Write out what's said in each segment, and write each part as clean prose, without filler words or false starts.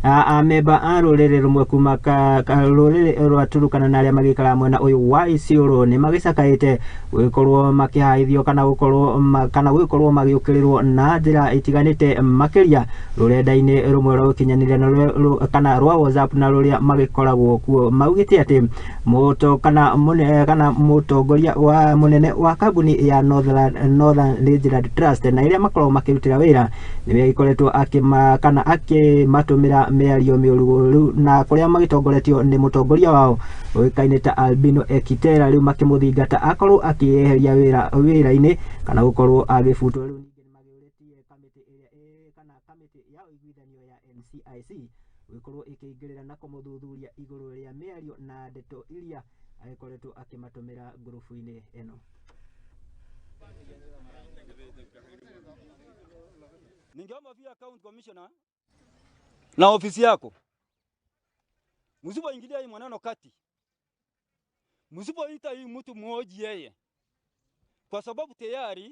Amemba a rũrĩrĩ rũmwe kuma rũrĩrĩ rwa Turukana na arĩa magĩikaraga mwena ũyũ wa Isiolo nĩ magĩcakaĩte gũgĩkorwo makĩhaithio kana gũkorwo kana gũgĩkorwo magĩũkĩrĩrwo na njĩra itiganĩte makĩria rũrenda-inĩ rũmwe rwa ũkinyanĩria na kana rwa WhatsApp na rũrĩa magĩkoragwo kuo maugĩte atĩ mũto kana mũne kana mũtongoria wa mũnene wa kambuni ya Northern Rangeland Trust na ĩrĩa makoragwo makĩrutĩra wĩra nĩwe agĩkoretwo akĩma kana akĩmatũmĩra mĩario mĩũru na kũrĩa magĩtongoretio nĩ mũtongoria wao ũĩkaine ta Albino Ekitera rĩu makĩmũthingata akorwo akĩeheria wĩra-inĩ kana gũkorwo agĩbutwo. Rĩu ningĩ nĩmagĩũrĩtie kamĩtĩ ĩrĩa kana kamĩtĩ ya ũiguithanio ya NCIC gũgĩkorwo ĩkĩingĩrĩra na kũmũthuthuria igũrũ rĩa mĩario na ndeto iria agĩkoretwo akĩmatũmĩra ngurubu-inĩ ĩno. Ningeomba pia county commissioner na ofisi yako, msipoingilia hii maneno kati, msipoita hii mtu mmoja yeye, kwa sababu tayari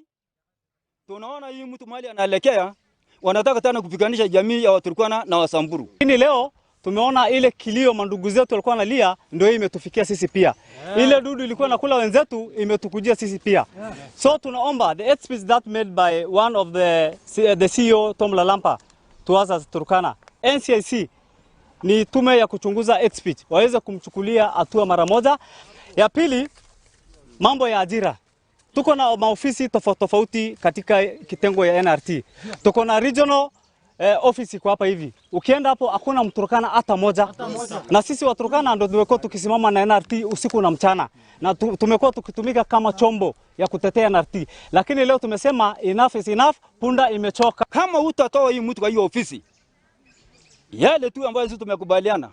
tunaona hii mtu mali anaelekea, wanataka tena kupiganisha jamii ya Waturkana na Wasamburu. Lakini leo tumeona ile kilio mandugu zetu walikuwa wanalia ndio hii imetufikia sisi pia. Ile dudu ilikuwa nakula wenzetu imetukujia sisi pia. So tunaomba the hate speech that made by one of the CEO Tom Lalampa to us as Turkana, NCIC ni tume ya kuchunguza hate speech, waweze kumchukulia hatua mara moja. Ya pili, mambo ya ajira. Tuko na maofisi tofauti tofauti katika kitengo ya NRT. Tuko na regional office kwa hapa hivi. Ukienda hapo hakuna Mturkana hata moja. Na sisi Waturkana ndio tumekuwa tukisimama na NRT usiku na mchana. Na tumekuwa tukitumika kama chombo ya kutetea NRT. Lakini leo tumesema enough is enough, punda imechoka. Kama utatoa hii mtu kwa hiyo ofisi, yale tu ambayo sisi tumekubaliana,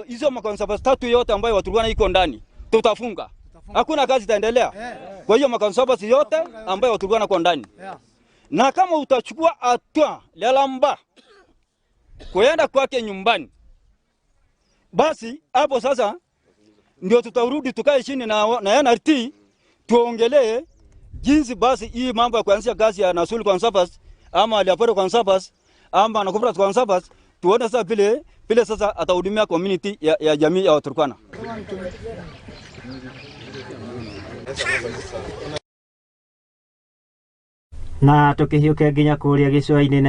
hizo makonservators tatu yote ambayo Waturkana iko ndani, tutafunga. Hakuna kazi itaendelea. Kwa hiyo makonservators yote ambayo Waturkana kwa ndani. Na kama utachukua hatua Lalamba kuenda kwake nyumbani, basi hapo sasa ndio tutarudi tukae chini na NRT tuongelee jinsi basi hii mambo ya kuanzia kazi ya Nasuli Conservers ama Aliaporo Conservers ama Nakupra Conservers, tuone sasa vile sasa atahudumia community ya jamii ya Waturkana. Na tukihiũke nginya kũrĩa gĩcũa-inĩ.